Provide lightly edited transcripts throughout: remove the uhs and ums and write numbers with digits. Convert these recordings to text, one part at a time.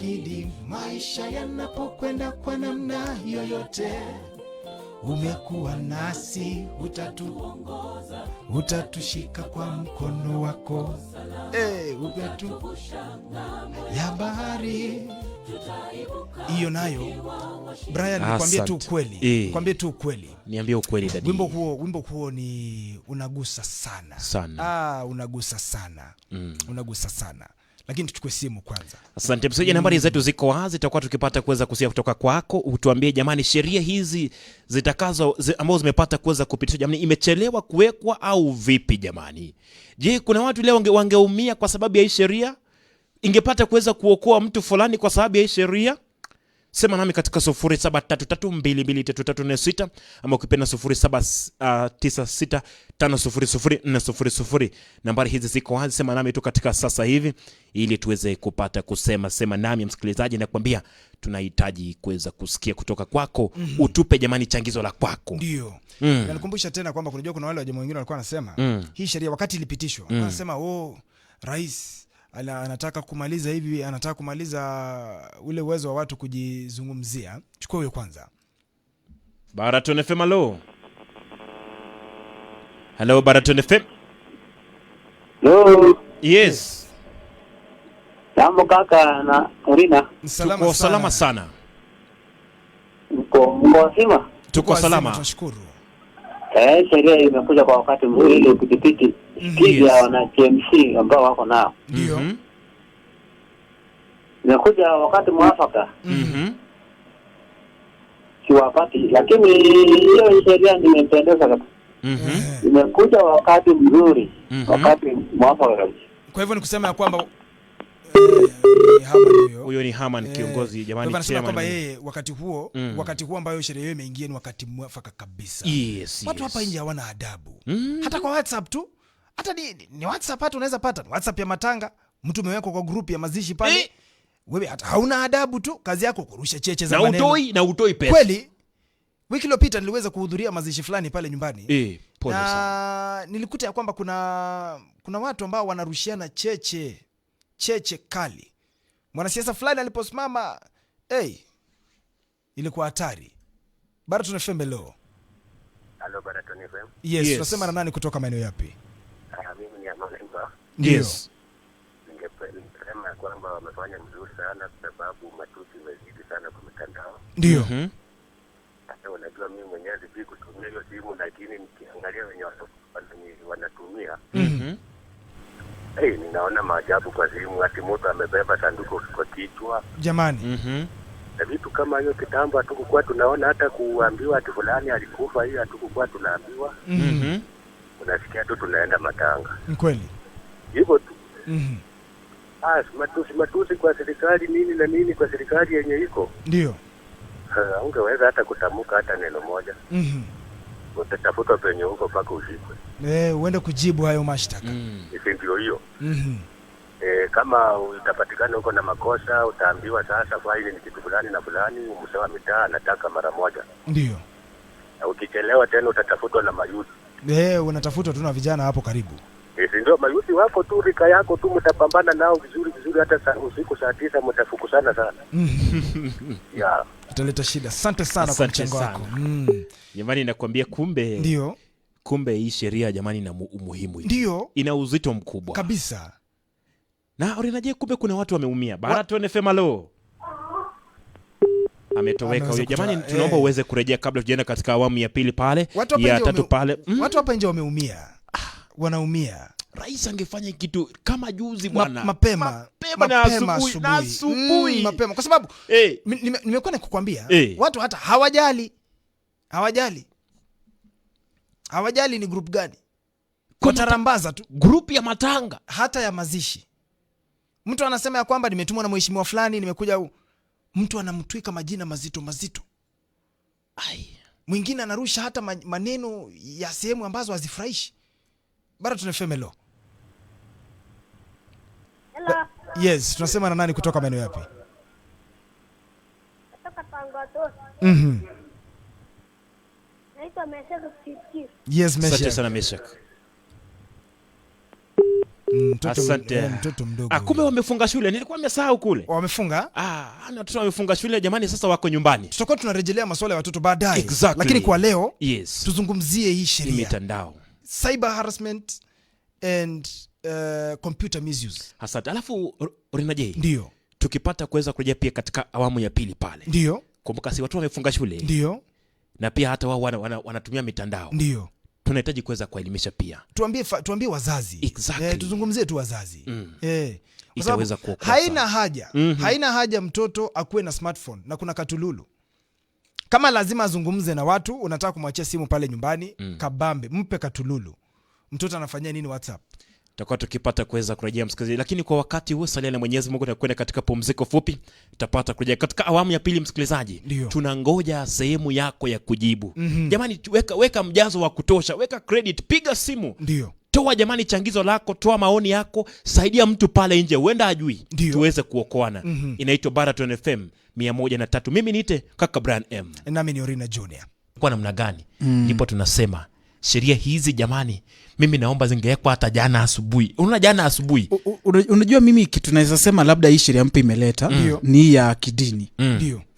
Umeahidi maisha yanapokwenda kwa namna yoyote, umekuwa nasi, utatuongoza, utatushika kwa mkono wako, hey, umetu ya bahari hiyo nayo. Brian, nikwambie tu Asante. ukweli, nikwambie tu ukweli. Niambie ukweli, daddy. Wimbo huo ni unagusa sana. Sana. Ah, unagusa sana, unagusa sana, lakini tuchukue simu kwanza. Asante msikilizaji, nambari zetu ziko wazi, tutakuwa tukipata kuweza kusikia kutoka kwako, utuambie jamani, sheria hizi zitakazo ambazo zimepata kuweza kupitishwa, jamani, imechelewa kuwekwa au vipi jamani? Je, kuna watu leo wangeumia kwa sababu ya hii sheria? Ingepata kuweza kuokoa mtu fulani kwa sababu ya hii sheria? Sema nami katika 0733223346 ama ukipenda 0796500400. Nambari hizi ziko wazi, sema nami tu katika sasa hivi ili tuweze kupata kusema. Sema nami msikilizaji, nakwambia tunahitaji kuweza kusikia kutoka kwako. Utupe jamani changizo la kwako. Ndio. Nanikumbusha tena kwamba kunajua kuna wale wajamaa wengine walikuwa wanasema hii sheria wakati ilipitishwa, wanasema, "Oh, rais anataka kumaliza hivi, anataka kumaliza ule uwezo wa watu kujizungumzia." Chukua huyo kwanza. Baraton FM, hello. Hello, Baraton FM. Hello. Yes. Jambo kaka na Orina. Salama. Tuko salama sana. Mko wazima? Tuko Wazima, salama. Tunashukuru. Eh, sheria imekuja kwa wakati mzuri ili kudhibiti spidi ya wana TMC ambao wako nao. Ndio. Imekuja wakati mwafaka kiwakati, lakini hiyo sheria nimependeza kabisa. Imekuja wakati mzuri, wakati mwafaka kabisa. Kwa hivyo ni kusema ya kwamba ni Haman huyo. Huyo ni Haman, kiongozi Kwa jamani, hivyo anasema chairman. kwamba yeye wakati huo ambayo sheria hiyo imeingia ni wakati mwafaka kabisa. Watu hapa nje hawana adabu. Hata kwa WhatsApp tu, hata ni WhatsApp, hata unaweza pata WhatsApp ya matanga, mtu umewekwa kwa group ya mazishi pale. Wewe hata hauna adabu tu, kazi yako kurusha cheche za Na maneno. utoi pesa. Kweli, wiki iliyopita niliweza kuhudhuria mazishi fulani pale nyumbani. Eh, pole sana. Na nilikuta ya kwamba kuna watu ambao wanarushiana cheche, cheche kali. Mwanasiasa fulani aliposimama, hey, ilikuwa hatari. Baraton FM, leo. Halo, Baraton FM. Yes, Yes. tunasema na nani kutoka maeneo yapi? Ah, mimi ni Amani Mba. Ndio. Ningesema ya kwamba wamefanya mzuri sana kwa sababu matusi imezidi sana kwa mitandao. Ndio. Hata unajua mimi mwenyewe sijui kutumia hiyo simu, lakini nikiangalia wenye wanatumia, hey, ninaona maajabu kwa simu, ati mtu amebeba sanduku kwa kichwa Jamani. Na vitu kama hiyo. Kitambo hatukukuwa tunaona hata kuambiwa ati fulani alikufa, hiyo hatukukuwa tunaambiwa. Unasikia tu tunaenda matanga Ni kweli. hivyo tu. Ah, matusi matusi kwa serikali nini na nini, kwa serikali yenye iko Ndio. Ungeweza hata kutamka hata neno moja, utatafutwa penye huko mpaka ushikwe. Eh, uende kujibu hayo mashtaka. Si ndio hiyo? E, kama utapatikana huko na makosa utaambiwa sasa faini ni kitu fulani na fulani, mzee wa mitaa anataka mara moja, Ndio. Na ukichelewa tena utatafutwa na mayouth. Eh, unatafutwa tu na vijana hapo karibu. E, si ndio mayouth wako tu rika yako tu, mtapambana nao vizuri vizuri, hata usiku saa 9 mtafukusana sana ya. Italeta shida. Asante sana kwa Asante mchango wako. sana. Jamani, nakwambia kumbe Ndio. kumbe hii sheria jamani ina umuhimu hivi. Ndio. Ina uzito mkubwa Kabisa. Na Orina, kumbe kuna watu wameumia. Baraton FM, hello. Ametoweka Ameweza huyo jamani, tunaomba uweze kurejea kabla tujaenda katika awamu ya pili pale, Watu hapa ya nje tatu pale. Watu hapa nje wameumia, wanaumia. Rais angefanya kitu kama juzi bwana. Mapema. Mapema na Mapema. asubuhi, na asubuhi. Mapema kwa sababu nimekuwa nikukwambia watu hata hawajali, hawajali, hawajali ni group gani, watarambaza tu. Group ya matanga. Hata ya mazishi, mtu anasema ya kwamba nimetumwa na mheshimiwa fulani, nimekuja mtu anamtwika majina mazito mazito. Ai. Mwingine anarusha hata maneno ya sehemu ambazo hazifurahishi. Baraton FM, hello. Hello. Yes, tunasema na nani kutoka maeneo yapi? Kutoka Pangato. Naitwa Meshack Kipchirchir. Yes, Asante Meshack. sana, Meshak. Mtoto, Asante. mtoto mdogo. Ah, kumbe wamefunga shule, nilikuwa nimesahau kule. Wamefunga. Ah, na watoto wamefunga shule jamani, sasa wako nyumbani. Tutakuwa tunarejelea masuala ya watoto baadaye. Exactly. Lakini kwa leo tuzungumzie hii Ni sheria, mitandao. Cyber harassment and computer misuse. Asante. Alafu Orina J, Ndio, tukipata kuweza kurejea pia katika awamu ya pili pale. Kumbuka si watu wamefunga shule na pia hata wao wanatumia mitandao. Tunahitaji kuweza kuwaelimisha pia. Tuambie wazazi. Exactly. Tuzungumzie tu wazazi. Kwa sababu Itaweza kuokoa haina sana. haja haina haja mtoto akuwe na smartphone na kuna katululu. Kama lazima azungumze na watu, unataka kumwachia simu pale nyumbani, kabambe, mpe katululu. Mtoto anafanyia nini WhatsApp? Tutakuwa tukipata kuweza kurejea msikilizaji, lakini kwa wakati huu salia na Mwenyezi Mungu na kwenda katika pumziko fupi. Tutapata kurejea katika awamu ya pili msikilizaji. Ndio. Tunangoja sehemu yako ya kujibu. Jamani, weka mjazo wa kutosha, weka credit, piga simu, toa jamani changizo lako, toa maoni yako, saidia mtu pale nje, huenda ajui, tuweze kuokoana. Inaitwa Baraton FM 103. Mimi niite kaka Brian M. Nami ni Orina Junior. Kwa namna gani ndipo tunasema sheria hizi jamani, mimi naomba zingewekwa hata jana asubuhi. Unaona jana asubuhi Unajua mimi kitu naweza sema labda hii sheria mpya imeleta ni ya kidini.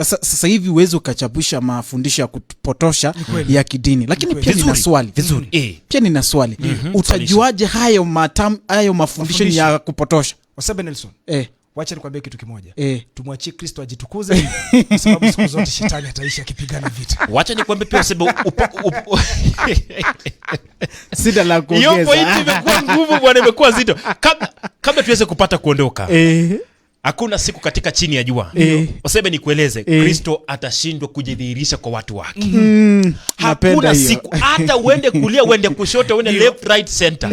Sasa hivi huwezi ukachapisha mafundisho ya kupotosha Kweli. ya kidini, lakini Kweli. pia nina swali. Vizuri. Pia nina swali, utajuaje hayo mafundisho ni ya kupotosha? Wasebe Nelson, wacha nikwambie kitu kimoja. Tumwachie Kristo ajitukuze, kwa sababu siku zote shetani ataishi akipigana vita. Wacha nikwambie pia useme Sina la hiyo kuongeza. point imekuwa nguvu bwana, imekuwa zito. Kabla tuweze kupata kuondoka, hakuna siku katika chini ya jua, useme nikueleze, Kristo atashindwa kujidhihirisha kwa watu wake. Napenda Hakuna hiyo. siku, hata uende kulia, uende kushoto, uende left, right, center,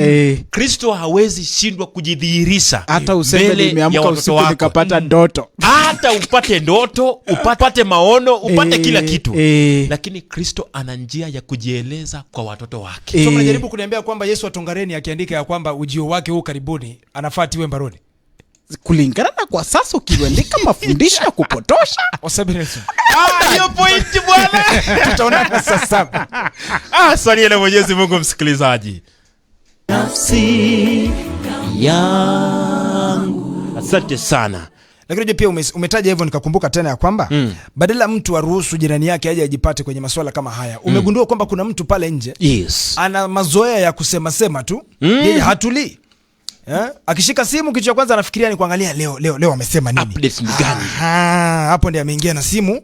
Kristo hawezi shindwa kujidhihirisha Hata useme mbele ya nimeamka watoto usiku wako. nikapata ndoto. Hata upate ndoto, upate maono, upate kila kitu, lakini Kristo ana njia ya kujieleza kwa watoto wake. So mnajaribu kuniambia kwamba Yesu atongareni akiandika ya kwamba ujio wake huu karibuni anafaa tiwe mbaroni? Kulingana na kwa sasa ukiandika mafundisho ya kupotosha. Osebe Nelson. Ah, hiyo point bwana. Tutaonana saa 7. Ah, salia na Mwenyezi Mungu msikilizaji. Nafsi yangu. Asante sana. Lakini unajua pia umetaja hivyo nikakumbuka tena ya kwamba badala mtu aruhusu jirani yake aje ajipate kwenye masuala kama haya, umegundua kwamba kuna mtu pale nje ana mazoea ya kusema sema tu, yeye hatulii. Akishika simu kitu cha kwanza anafikiria ni kuangalia leo leo leo amesema nini. Updates ni gani? Aha, hapo ndiye ameingia na simu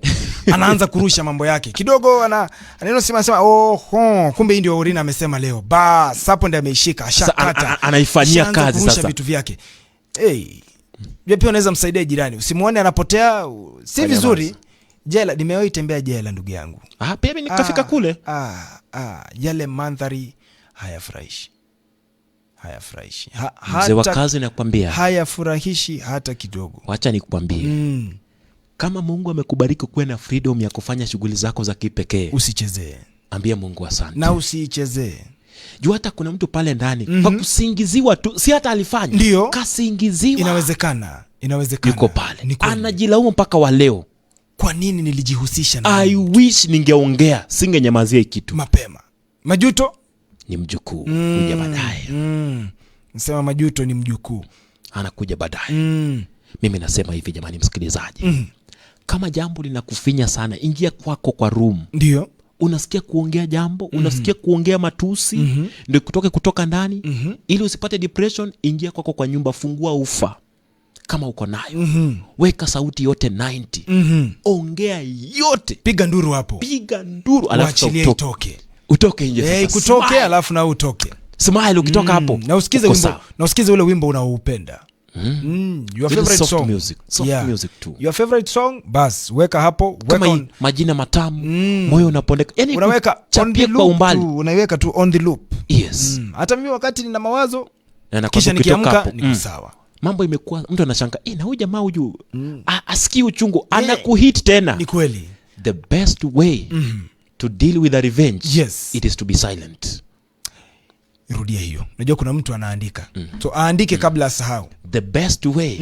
anaanza kurusha mambo yake kidogo, ana aneno sema sema, oh, kumbe hii ndio Orina amesema leo. Bas, hapo ndiye ameishika, ashakata. Anaifanyia Ashaanza kazi kurusha sasa. vitu vyake. Hey, pia unaweza msaidia jirani, usimuone anapotea, si Fanya vizuri. basi. Jela, nimewahi tembea jela ndugu yangu. Ah, pia mimi nikafika kule. Yale mandhari hayafurahishi. Hayafurahishi. Mzee wa kazi nakwambia. Hayafurahishi hata kidogo. Wacha nikwambie. Kama Mungu amekubariki kuwe na freedom ya kufanya shughuli zako za kipekee, Usichezee. ambia Mungu asante. Na usiichezee. Juu hata kuna mtu pale ndani kwa kusingiziwa tu, si hata alifanya. Ndio. Kasingiziwa. Inawezekana. Inawezekana. Yuko pale. Ni kweli. Anajilaumu mpaka wa leo. Kwa nini nilijihusisha na I wish ningeongea, singenyamazia hii kitu. Mapema. Majuto ni mjukuu, kuja baadaye. Nasema majuto ni mjukuu. Anakuja baadaye. Mimi nasema hivi jamani msikilizaji. Kama jambo linakufinya sana, ingia kwako kwa room. Ndio. Unasikia kuongea jambo, unasikia kuongea matusi, ndio kutoke kutoka ndani, ili usipate depression, ingia kwako kwa nyumba, fungua ufa kama uko nayo. Weka sauti yote 90. Ongea yote. Piga nduru hapo. Piga nduru alafu Uachilie utoke. itoke. Utoke nje sasa. Ikutoke, Smile. alafu na utoke. Smile ukitoka hapo. Na Uko sawa. usikize ule wimbo unaoupenda. Your Little favorite soft song. music. Soft music tu. Your favorite song, bas, weka hapo, weka Kama on, majina matamu, moyo unapondeka. Yaani unaweka on the kuchapia kwa loop umbali. tu, unaiweka tu on the loop. Yes. Hata mimi wakati nina mawazo, Na nakwambia kisha ukitoka nikiamka hapo, niko sawa. Mambo imekuwa, mtu anashangaa, na huyu jamaa huyu, asikii uchungu, anakuhit tena. Ni kweli. The best way to deal with a revenge, it is to be silent. Rudia hiyo. Unajua kuna mtu anaandika. So aandike kabla asahau. The best way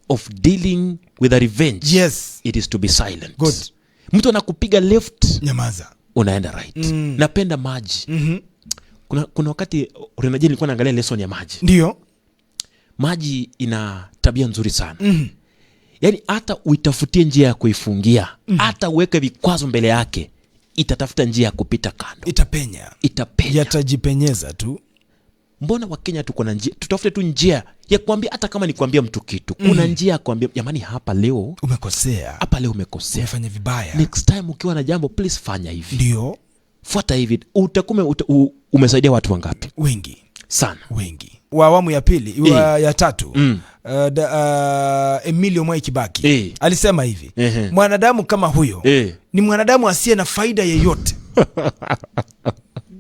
of dealing with a revenge, it is to be silent. Good. Mtu anakupiga left, nyamaza. Unaenda right. Napenda maji. Kuna wakati Renajia nilikuwa naangalia lesson ya maji. Ndio. Maji ina tabia nzuri sana. Yaani hata uitafutie njia ya kuifungia, hata uweke vikwazo mbele yake, itatafuta njia ya kupita kando. Itapenya. Itapenya. Yatajipenyeza tu. Mbona Wakenya tuko na njia, tutafute tu njia ya kuambia, hata kama ni kuambia mtu kitu, kuna njia ya kuambia jamani, hapa leo umekosea. Hapa leo umekosea. Umefanya vibaya. Next time ukiwa na jambo please fanya hivi. Ndio. Fuata hivi. Utakume umesaidia watu wangapi? Wengi. Sana. Wengi. Wa awamu ya pili, wa ya tatu. Emilio Mwai Kibaki alisema hivi. Mwanadamu kama huyo ni mwanadamu asiye na faida yeyote.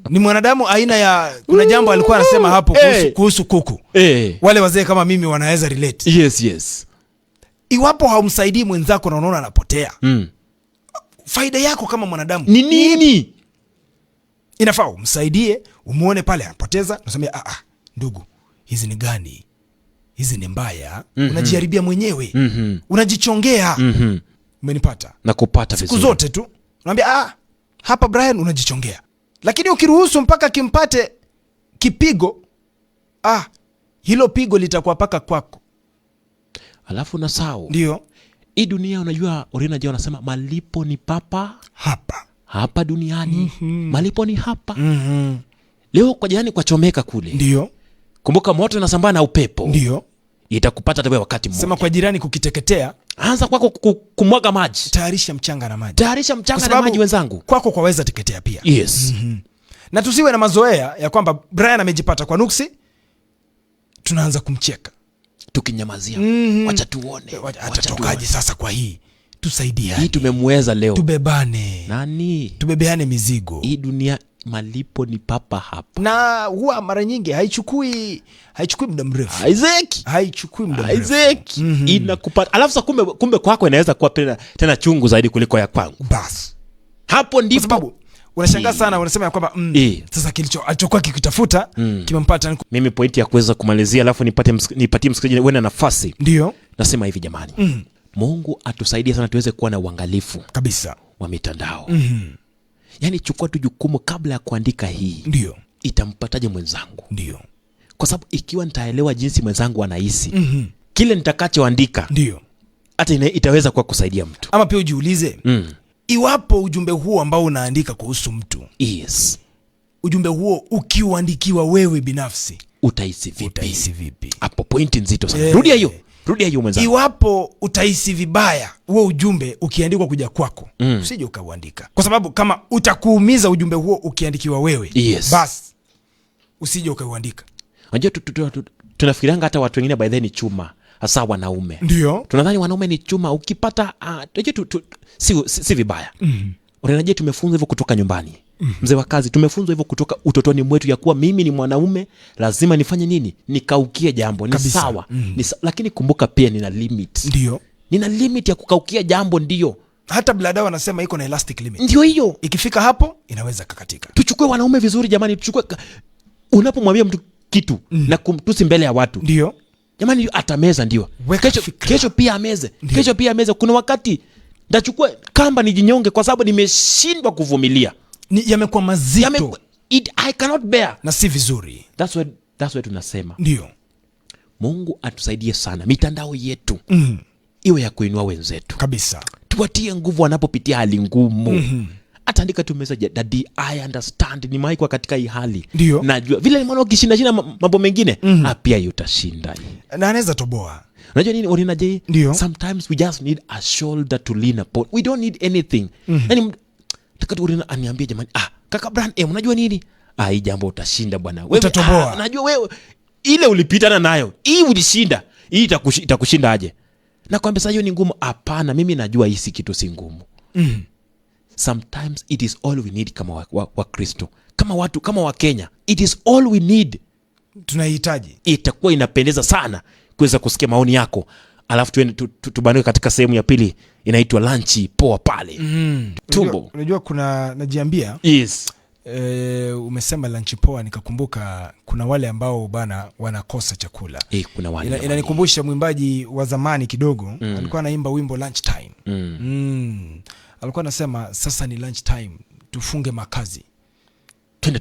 Ni mwanadamu aina ya, kuna jambo alikuwa anasema hapo kuhusu kuku. Wale wazee kama mimi wanaweza relate. Yes, yes. Iwapo haumsaidii mwenzako na unaona anapotea. Faida yako kama mwanadamu ni nini? Inafaa umsaidie, umuone pale anapoteza, unasema ndugu, hizi ni gani? Hizi ni mbaya. Unajiharibia mwenyewe. Unajichongea. Umenipata? Na kupata vizuri. Siku zote tu unaambia hapa Brian unajichongea. Lakini ukiruhusu mpaka kimpate kipigo, hilo pigo litakuwa paka kwako. Alafu unasahau. Ndio. Hii dunia unajua Orina je wanasema malipo ni papa hapa. Hapa duniani. Malipo ni hapa. Leo kwa jirani kwa chomeka kule. Ndio. Kumbuka moto unasambaa na upepo. Ndio. Itakupata hata wakati mmoja. Sema kwa jirani kukiteketea, anza kwako kumwaga maji. Tayarisha mchanga na maji. Tayarisha mchanga na maji wenzangu. Kwako kwaweza teketea pia. Yes. Na tusiwe na mazoea ya kwamba Brian amejipata kwa nuksi, tunaanza kumcheka. Tukinyamazia. Wacha tuone. Atatokaje sasa kwa hii? Tusaidiane. Hii tumemweza leo. Tubebane. Nani? Tubebeane mizigo. Hii dunia malipo ni papa hapa. Na huwa mara nyingi haichukui muda mrefu. Haichukui muda mrefu. Isaac. Inakupata. Alafu sasa kumbe kwako inaweza kuwa tena chungu zaidi kuliko ya kwangu. Bas. Hapo ndipo. Kwa sababu unashangaa sana, unasema ya kwamba sasa kilicho alichokuwa kikitafuta kimempata. Mimi pointi ya kuweza kumalizia alafu nipatie msikilizaji wewe na nafasi. Ndio. Nasema hivi jamani. Mungu atusaidie sana tuweze kuwa na uangalifu kabisa wa mitandao. Yaani chukua tu jukumu kabla ya kuandika hii. Ndio. Itampataje mwenzangu? Ndio. Kwa sababu ikiwa nitaelewa jinsi mwenzangu anahisi, kile nitakachoandika ndio hata itaweza kuwa kusaidia mtu. Ama pia ujiulize, iwapo ujumbe huo ambao unaandika kuhusu mtu, yes, ujumbe huo ukiuandikiwa wewe binafsi, utahisi vipi? Utahisi vipi? Hapo pointi nzito sana. Rudia hiyo mwenzangu. Iwapo utahisi vibaya huo ujumbe ukiandikwa kuja kwako, usije ukauandika. Kwa sababu kama utakuumiza ujumbe huo ukiandikiwa wewe, yes, bas usije ukauandika. Unajua tunafikirianga hata watu wengine by then ni chuma, hasa wanaume. Ndio. Tunadhani wanaume ni chuma, ukipata si vibaya. Unajua tumefunzwa hivyo kutoka nyumbani. Mzee wa kazi tumefunzwa hivyo kutoka utotoni mwetu ya kuwa mimi ni mwanaume lazima nifanye nini? Nikaukie jambo, ni kabisa. Sawa. Lakini kumbuka pia nina limit. Ndio. Nina limit ya kukaukia jambo, ndio. Hata blada wanasema iko na elastic limit. Ndio hiyo. Ikifika hapo inaweza kakatika. Tuchukue wanaume vizuri jamani, tuchukue. Unapomwambia mtu kitu na kumtusi mbele ya watu. Ndio. Jamani atameza ndio. Kesho pia ameze. Ndiyo. Kesho pia ameze. Kuna wakati ndachukua kamba nijinyonge kwa sababu nimeshindwa kuvumilia. Yamekuwa mazito. I cannot bear. Na si vizuri. That's why tunasema. Ndio. Mungu atusaidie sana. Mitandao yetu iwe ya kuinua wenzetu. Kabisa. Tuwatie nguvu wanapopitia hali ngumu. Ataandika tu message, Daddy, I understand, nimewahi kuwa katika hii hali. Ndio. Najua vile nimeona ukishinda shinda mambo mengine, pia utashinda. Na anaweza toboa. Unajua nini Orina J? Ndio. Sometimes we just need a shoulder to lean upon. We don't need anything. Yaani takati Orina aniambie jamani, kaka Brian, unajua nini? Hii jambo utashinda bwana. Wewe utatoboa. Unajua wewe ile ulipitana nayo, hii ulishinda. Hii itakushinda aje? Nakwambia sasa hiyo ni ngumu. Hapana, mimi najua hii si kitu, si ngumu. Sometimes it is all we need kama wa Kristo, kama watu, kama wa Kenya. It is all we need. Tunahitaji. Itakuwa inapendeza sana kuweza kusikia maoni yako. Alafu tuende tubanike katika sehemu ya pili inaitwa lunch poa pale. Tumbo. Unajua kuna najiambia. Yes. Umesema lunch poa nikakumbuka kuna wale ambao bana wanakosa chakula. Kuna wale. Inanikumbusha mwimbaji wa zamani kidogo, alikuwa anaimba wimbo lunch time. Alikuwa anasema sasa ni lunch time, tufunge makazi, twende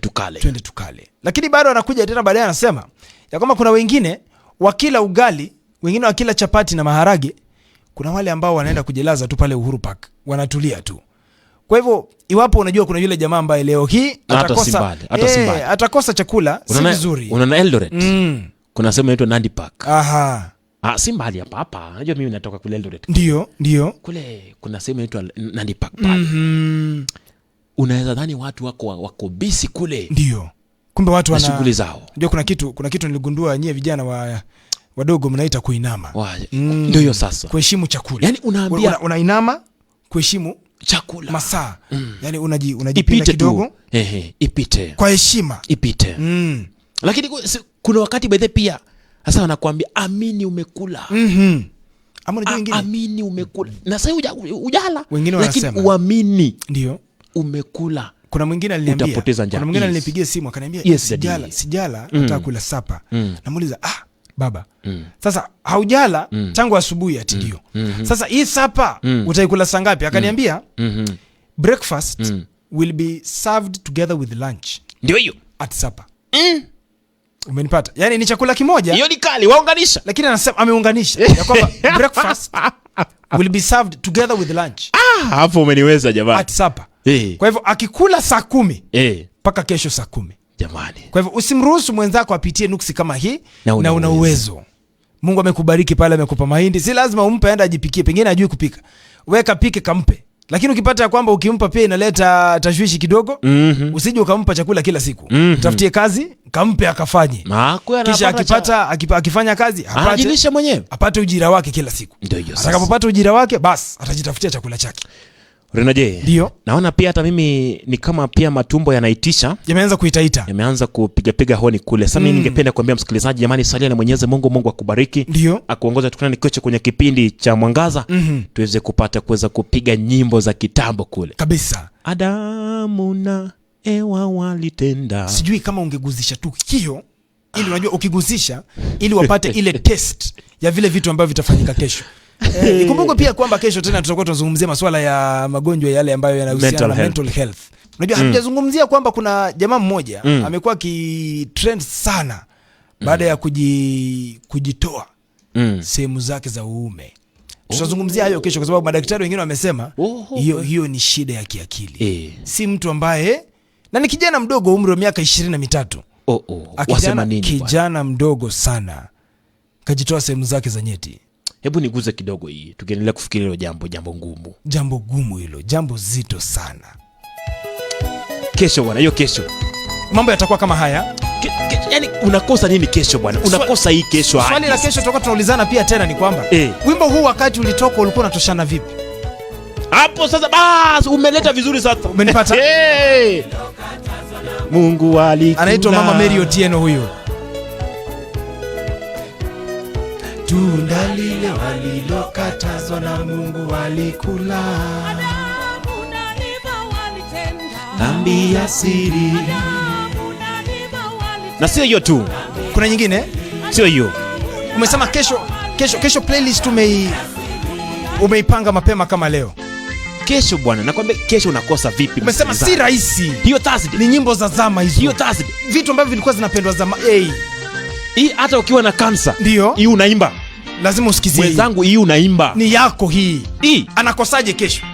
tukale. Lakini bado anakuja tena baadaye anasema ya kwamba kuna wengine Wakila ugali, wengine wakila chapati na maharage, kuna wale ambao wanaenda kujilaza tu pale Uhuru Park, wanatulia tu. Kwa hivyo iwapo unajua kuna yule jamaa ambaye leo hii atakosa, atakosa chakula, si vizuri. Unaona Eldoret? Kuna sehemu inaitwa Nandi Park. Aha. Si mbali hapa hapa. Unajua mimi natoka kule Eldoret. Ndio. Kule kuna sehemu inaitwa Nandi Park pale. Unaweza dhani watu wako busy kule. Ndio. Kumbe watu wana shughuli zao. Ndio, kuna kitu niligundua nyie vijana wadogo mnaita kuinama. Ndio hiyo sasa. Kuheshimu chakula. Yaani unaambia unainama kuheshimu chakula. Masaa. Yaani unajipinda kidogo. Ipite. Kwa heshima. Ipite. Lakini kuna wakati by the pia sasa wanakuambia amini umekula. Ama unajua wengine amini umekula. Na sasa ujala. Lakini uamini. Ndio. Umekula. Kuna mwingine aliniambia, utapoteza njaa. Kuna mwingine alinipigia simu akaniambia sijala nataka kula sapa. Namuuliza baba. Sasa haujala tangu asubuhi ati ndio. Sasa hii sapa utaikula saa ngapi? Akaniambia breakfast will be served together with lunch. Ndio hiyo. At supper. Umenipata? Yaani ni chakula kimoja. Hiyo ni kali, waunganisha. Lakini anasema ameunganisha ya kwamba breakfast will be served together with lunch. Hapo umeniweza jamani. At supper. Kwa hivyo akikula saa 10 mpaka kesho saa 10. Jamani. Kwa hivyo usimruhusu mwenzako apitie nuksi kama hii, na una uwezo. Mungu amekubariki pale, amekupa mahindi. Si lazima umpe aende ajipikie, pengine hajui kupika. Weka pike kampe. Lakini ukipata ya kwamba ukimpa pia inaleta tashwishi kidogo, usije ukampa chakula kila siku. Tafutie kazi, kampe akafanye. Kisha akifanya kazi, anajilisha mwenyewe. Apate ujira wake kila siku. Atakapopata ujira wake, bas atajitafutia chakula chake. Renaje, ndio. Naona pia hata mimi ni kama pia matumbo yanaitisha. Yameanza kuitaita. Yameanza kupiga piga honi kule. Sasa mimi ningependa kuambia msikilizaji, jamani, salia na Mwenyezi Mungu, Mungu akubariki. Akuongoze, tukutane kesho kwenye kipindi cha Mwangaza, tuweze kupata kuweza kupiga nyimbo za kitambo kule. Kabisa. Adamu na Ewa walitenda. Sijui kama ungeguzisha tu hiyo ili unajua ukiguzisha ili wapate ile test ya vile vitu ambavyo vitafanyika kesho. Ikumbuke pia kwamba kesho tena tutakuwa tunazungumzia masuala ya magonjwa yale ambayo yanahusiana na mental health. Unajua hatujazungumzia kwamba kuna jamaa mmoja amekuwa akitrend sana baada ya kujitoa sehemu zake za uume. Tutazungumzia hayo kesho kwa sababu madaktari wengine wamesema hiyo ni shida ya kiakili. Si mtu ambaye, na ni kijana mdogo umri wa miaka 23. Wasema nini? Kijana mdogo sana kajitoa sehemu zake za nyeti. Hebu niguze kidogo hii, tukiendelea kufikiria hilo jambo ngumu. Jambo gumu hilo, jambo zito sana. Kesho bwana, hiyo kesho. Mambo yatakuwa kama haya. Yaani unakosa nini kesho bwana? Unakosa hii kesho. Swali la kesho tutakuwa tunaulizana pia tena ni kwamba wimbo huu wakati ulitoka ulikuwa unatoshana vipi? Hapo sasa bas umeleta vizuri sasa. Umenipata? Hey! Mungu alikula. Anaitwa Mama Mary Otieno huyu. Tunda lile walilokatazwa na Mungu walikula. Dhambi ya siri. Na sio hiyo tu. Kuna nyingine? Sio hiyo. Umesema kesho playlist umeipanga mapema kama leo. Kesho bwana, nakwambia kesho unakosa vipi? Umesema si rahisi. Hiyo Thursday. Ni nyimbo za zama hizo. Hiyo Thursday. Vitu ambavyo vilikuwa zinapendwa zama. Hii hata ukiwa na kansa. Ndio. Hii unaimba. Lazima usikizie. Mwenzangu hii unaimba. Ni yako hii. Hii. Anakosaje kesho?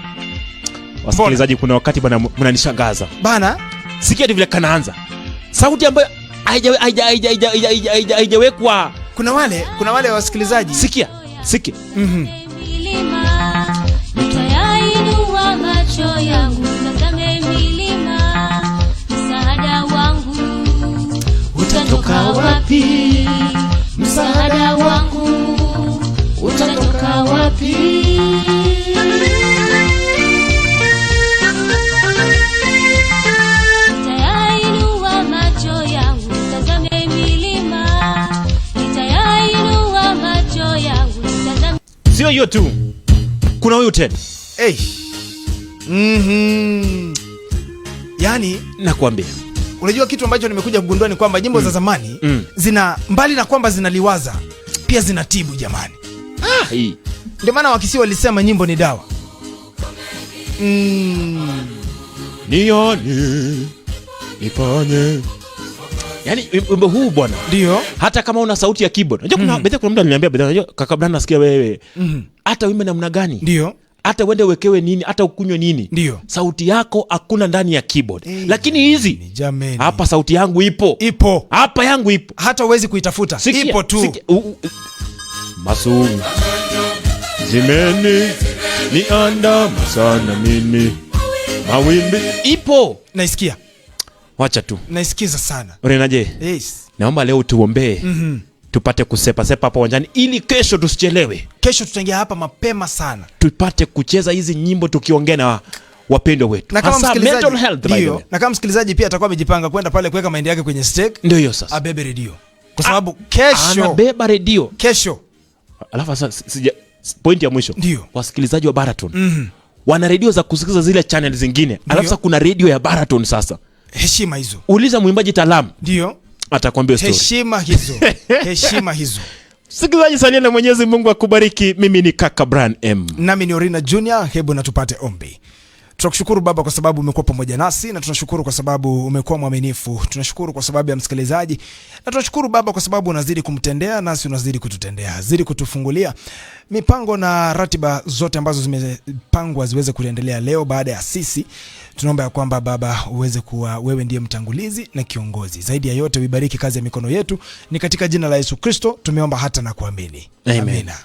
Wasikilizaji, kuna wakati bwana mnanishangaza. Bana, sikia vile kanaanza. Sauti ambayo haijawekwa. Kuna wale wasikilizaji. Sikia. Nitayainua macho yangu tazame milima, msaada wangu utatoka wapi? Msaada wangu utatoka wapi? Nitayainua macho yangu tazame milima, nitayainua macho yangu tazame. Sio hiyo tu. Kuna huyu tena. Hey. Yaani nakwambia, unajua kitu ambacho nimekuja kugundua ni kwamba nyimbo za zamani zina, mbali na kwamba zinaliwaza, pia zinatibu jamani. Hii. Ndio maana Wakisii walisema nyimbo ni dawa. Nione nifanye. Yaani wimbo huu bwana, Ndio. hata kama una sauti ya keyboard. Unajua kuna kuna mtu aliniambia, unajua kaka Brian, nasikia wewe. Hata wimbe namna gani? Ndio. Hata uende uwekewe nini, hata ukunywe nini. Ndio. Sauti yako hakuna ndani ya keyboard. Lakini hizi Jameni. hapa sauti yangu ipo. Ipo. Hapa yangu ipo. Hata huwezi kuitafuta. Sikia, Ipo tu. sikia. Masu zimeni niandama sana mimi mawimbi ipo. Naisikia. Wacha tu. Naisikiza sana. Unaje? Yes. Naomba leo tuombee tupate kusepa sepa hapa uwanjani ili kesho tusichelewe, Kesho tutaingia hapa mapema sana. tupate kucheza hizi nyimbo tukiongea na wapendwa wetu, Na kama hasa msikilizaji, mental health, by the ndio, way. na kama msikilizaji pia atakuwa amejipanga kwenda pale kuweka mahindi yake kwenye stake, Ndio hiyo sasa, abebe redio. Kwa sababu kesho, anabeba redio. kesho Alafu sasa point ya mwisho, Ndio. wasikilizaji wa Baraton wana redio za kusikiliza zile channel zingine, alafu sasa kuna redio ya Baraton. Sasa heshima hizo. uliza mwimbaji Talam, Ndio. atakwambia story. Heshima hizo. Heshima hizo. Msikilizaji, salia na Mwenyezi Mungu akubariki. Mimi ni kaka Brian M. Nami ni Orina Junior, hebu na tupate ombi. Tunakushukuru Baba kwa sababu umekuwa pamoja nasi, na tunashukuru kwa sababu umekuwa mwaminifu. Tunashukuru kwa sababu ya msikilizaji, na tunashukuru Baba kwa sababu unazidi kumtendea nasi unazidi kututendea, zidi kutufungulia mipango na ratiba zote ambazo zimepangwa ziweze kuendelea leo baada ya sisi. Tunaomba ya kwamba Baba uweze kuwa wewe ndiye mtangulizi na kiongozi. Zaidi ya yote uibariki kazi ya mikono yetu, ni katika jina la Yesu Kristo tumeomba hata na kuamini. Amen. Amina.